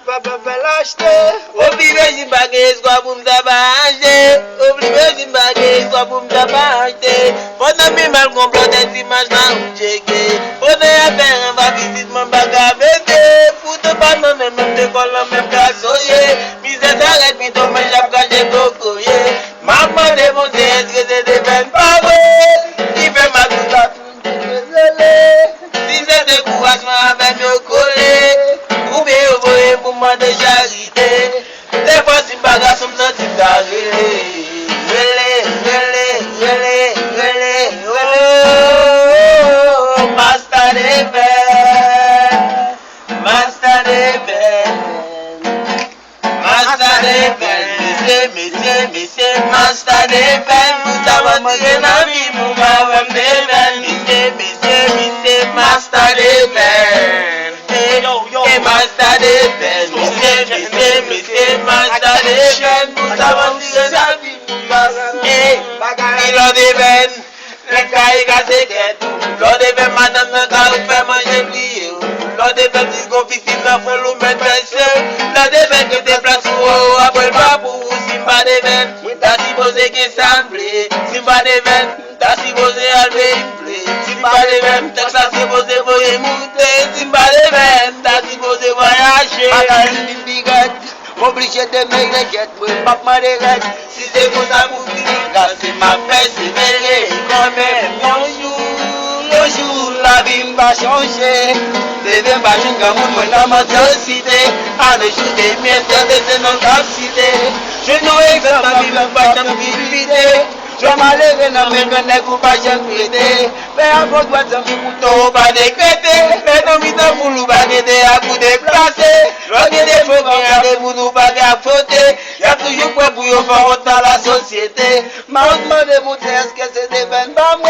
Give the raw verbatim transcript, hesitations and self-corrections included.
Pa pa fè lachte. Oblije si m pa gen espwa pou m ta pa achte. Oblije si m pa gen espwa pou m ta pa achte. Pandan pi mal konplòtè dimanch nan ou tcheke. Pandan y ap fè ranva vizit mwen pa ka mete. Poutan pa nan menm menm lekòl nan menm klas yo ye. Mizè sa rèd pito men j ap kache kokoye. M ap mande Bondye èske se te fè n pa vre. Ki fè m ap tout ap Si se dekourajman avè m yo kole, oubyen yo voye m pou mande charite. Defwa si m pa gason m santi m ta rele, rele, rele, rele, rele, rele, oh, Masta Deven, Masta Deven. Masta Deven, mesye, mesye, mesye, Masta Deven, pou sa m ap tire nan vi m, ou pa wè m Deven, mesye, mesye, mesye, Masta Deven. E, e Masta Deven, mesye, mesye, mesye, Masta Deven, pou sa m ap tire nan vi m, e, bagay lò Deven. Nèg kay kase tèt ou. Lò Deven madanm nan ka ou fè manje bliye ou. Lò Deven ti gon fifi nan fon lou mèt pèse ou. Lò Deven kite plas ou o apre l pa pou ou si m pa Deven. Mwen ta sipoze gen sa m vle. Si m pa Deven, m ta sipoze al peyi m vle. Si m pa Deven, tèks la sipoze voye moute. Si m pa Deven, m ta sipoze vwayaje. Bagay vin pi rèd. M oblije demere kyèt, mwen m ap mande rèd. Si se konsa pou fini, gade m ap pèsevere kanmenm. Yon jou, yon jou, lavi m pa chanje. Deven pa jwenn granmoun mwen nan manti site. Ane jou de mye tèt se non k ap site. Jwenn yon egzanp lavi m pa janm vin pite. Jwenn malere nan men grann nèg ou pa janm prete. Fè avòt wè zanmi kouto ou pa dekrete. Lè nan mitan foul ou pa gen de ak ou deplase. Lò gen defo gen ak demoun ou pa gen ak fote. Y ap toujou prè pou yo fè wont nan lasosyete. M ap mande Bondye èske se Deven ba mwen.